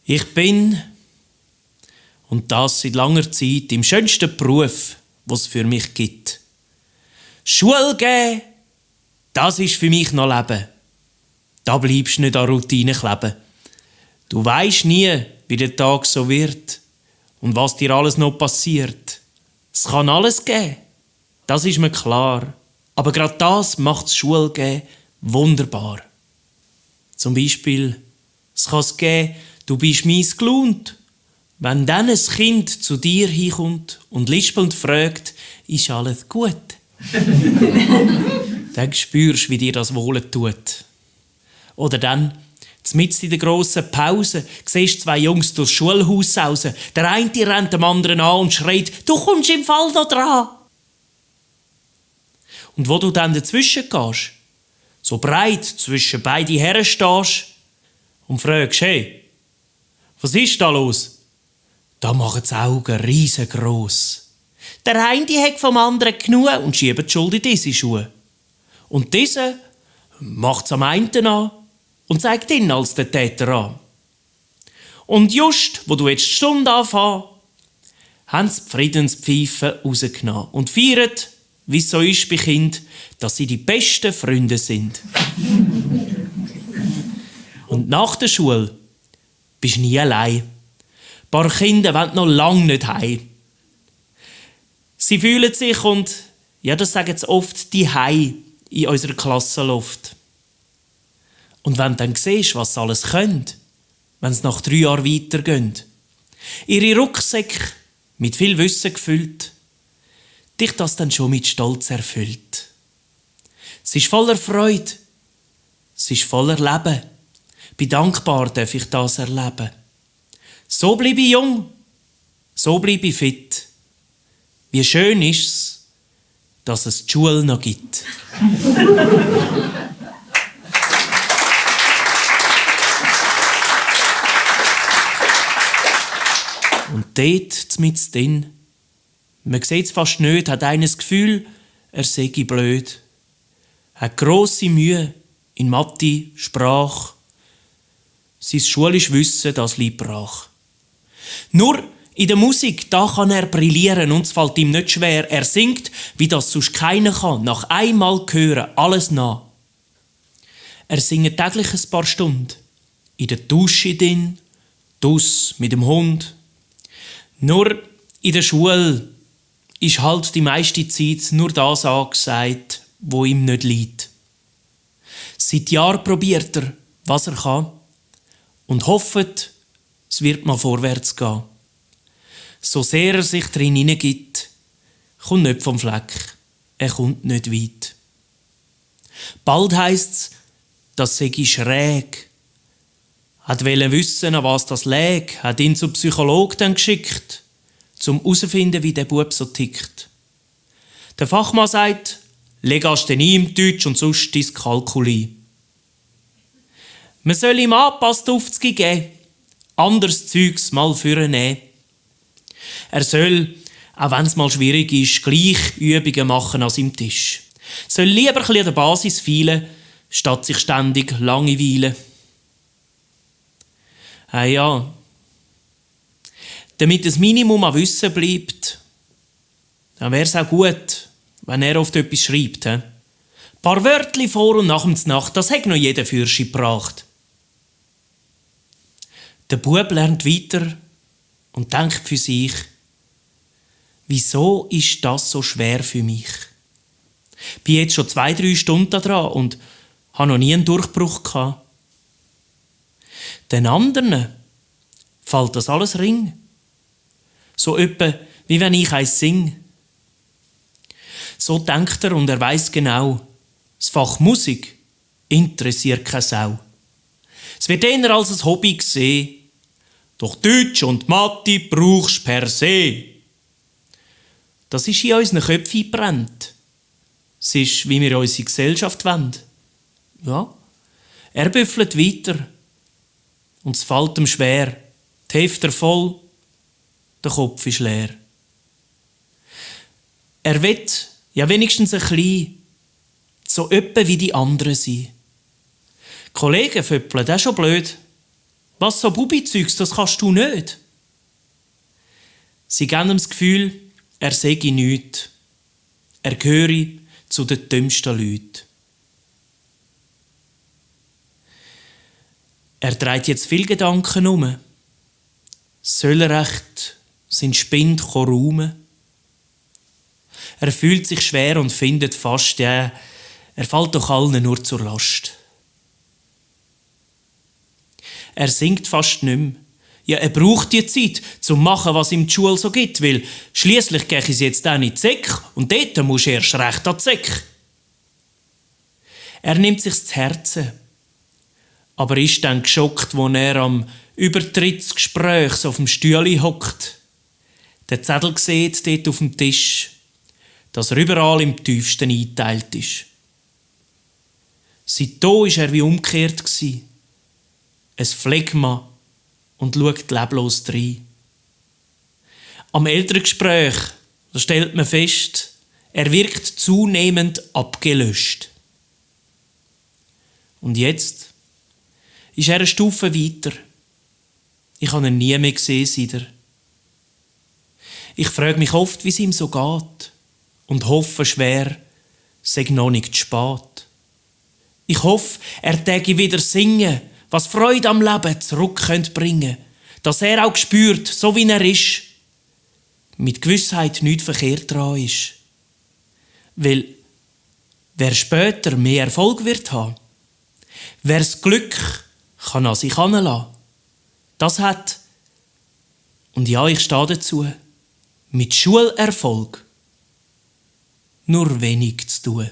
Ich bin, und das seit langer Zeit, im schönsten Beruf, was es für mich gibt. Schule geben, das ist für mich noch Leben. Da bleibst du nicht an Routine kleben. Du weisst nie, wie der Tag so wird und was dir alles noch passiert. Es kann alles geben, das ist mir klar. Aber gerade das macht das Schulgehen wunderbar. Zum Beispiel, es kann es geben, du bist mies gelaunt. Wenn dann ein Kind zu dir hinkommt und lispelnd fragt, ist alles gut? Dann spürst du, wie dir das wohl tut. Oder dann, mitten in der grossen Pause, siehst du zwei Jungs durchs Schulhaus sausen. Der eine rennt dem anderen an und schreit, du kommst im Fall noch dran. Und wo du dann dazwischen gehst, so breit zwischen beide Herren stehst und fragst, hey, was ist da los? Da machen die Augen riesengroß. Der eine hat vom anderen genug und schiebt die Schuld in diese Schuhe. Und dieser macht es am einen an und zeigt ihn als den Täter an. Und just, wo du jetzt die Stunde anfängst, haben sie die Friedenspfeife rausgenommen und feiern, wie es so ist bei Kindern, dass sie die besten Freunde sind. Und nach der Schule bist du nie allein. Ein paar Kinder wollen noch lange nicht heim. Sie fühlen sich und, ja, das sagen sie oft, die Hei in unserer Klassenluft. Und wenn du dann siehst, was sie alles können, wenn sie nach 3 Jahren weitergehen, ihre Rucksäcke mit viel Wissen gefüllt, dich das dann schon mit Stolz erfüllt. Es ist voller Freude, es ist voller Leben. Bin dankbar, darf ich das erleben. So bleibe ich jung, so bleibe ich fit. Wie schön ist es, dass es die Schule noch gibt. Und dort, mitten drin, man sieht es fast nicht, hat einer das Gefühl, er sei blöd. Hat grosse Mühe in Mathe, Sprache. Sein schulisches Wissen, das liegt brach. Nur in der Musik, da kann er brillieren und es fällt ihm nicht schwer. Er singt, wie das sonst keiner kann. Nach einmal hören, alles nach. Er singt täglich ein paar Stunden. In der Dusche drin, dus mit dem Hund. Nur in der Schule ist halt die meiste Zeit nur das angesagt, wo ihm nicht liegt. Seit Jahren probiert er, was er kann und hofft, es wird mal vorwärts gehen. So sehr er sich drin hineingibt, kommt nicht vom Fleck, er kommt nicht weit. Bald heisst's, das sei schräg. Hat wollen wissen, an was das läge, hat ihn zum Psychologen dann geschickt, zum herauszufinden, wie der Bub so tickt. Der Fachmann sagt, Legasthenie im Deutsch und sonst Dyskalkulie. Man soll ihm angepasste Aufzüge geben, anderes Zeugs mal vornehmen. Er soll, auch wenn es mal schwierig ist, gleich Übungen machen an seinem Tisch. Soll lieber ein bisschen an der Basis feilen, statt sich ständig langweilen. Ja, damit das Minimum an Wissen bleibt, dann wäre es auch gut, wenn er oft etwas schreibt. Ein paar Wörtchen vor und nach der Nacht, das hat noch jeder für sich gebracht. Der Bub lernt weiter und denkt für sich, wieso ist das so schwer für mich? Ich bin jetzt schon 2-3 Stunden dran und habe noch nie einen Durchbruch gehabt. Den anderen fällt das alles ring. So öppe, wie wenn ich eins singe. So denkt er und er weiss genau, das Fach Musik interessiert keine Sau. Es wird eher als ein Hobby gesehen. Doch Deutsch und Mathe brauchst du per se. Das ist in unseren Köpfen gebrannt. Es ist, wie wir unsere Gesellschaft wollen. Ja, er büffelt weiter. Und es fällt ihm schwer. Die Hefte voll, der Kopf ist leer. Er will ja wenigstens ein bisschen so öppe wie die anderen sein. Die Kollegen föppeln, das ist schon blöd. Was so Bubi-Zeugs, das kannst du nicht. Sie geben ihm das Gefühl, er sei nichts. Er gehöre zu den dümmsten Leuten. Er dreht jetzt viel Gedanken um. Soll er echt seinen Spind räumen? Er fühlt sich schwer und findet fast, er fällt doch allen nur zur Last. Er singt fast nicht mehr. Ja, er braucht die Zeit, zum zu machen, was ihm die Schule so gibt, weil schliesslich gehe ich jetzt auch in die Säcke und dort muss er erst recht an die Säcke. Er nimmt sich's zu Herzen, aber ist dann geschockt, als er am Übertrittsgespräch so auf dem Stühle hockt. Den Zettel sieht dort auf dem Tisch, dass er überall im tiefsten eingeteilt ist. Seitdem war er wie umgekehrt. Ein Phlegma und schaut leblos drein. Am Elterngespräch stellt man fest, er wirkt zunehmend abgelöscht. Und jetzt ist er eine Stufe weiter. Ich habe ihn nie mehr gesehen seither. Ich frage mich oft, wie es ihm so geht und hoffe schwer, es sei noch nicht zu spät. Ich hoffe, er täge wieder singen, was Freude am Leben zurück bringen könnte, dass er auch spürt, so wie er ist, mit Gewissheit nichts verkehrt daran ist. Weil wer später mehr Erfolg wird haben, wer das Glück kann an sich heranlassen, das hat, und ja, ich stehe dazu, mit Schulerfolg nur wenig zu tun.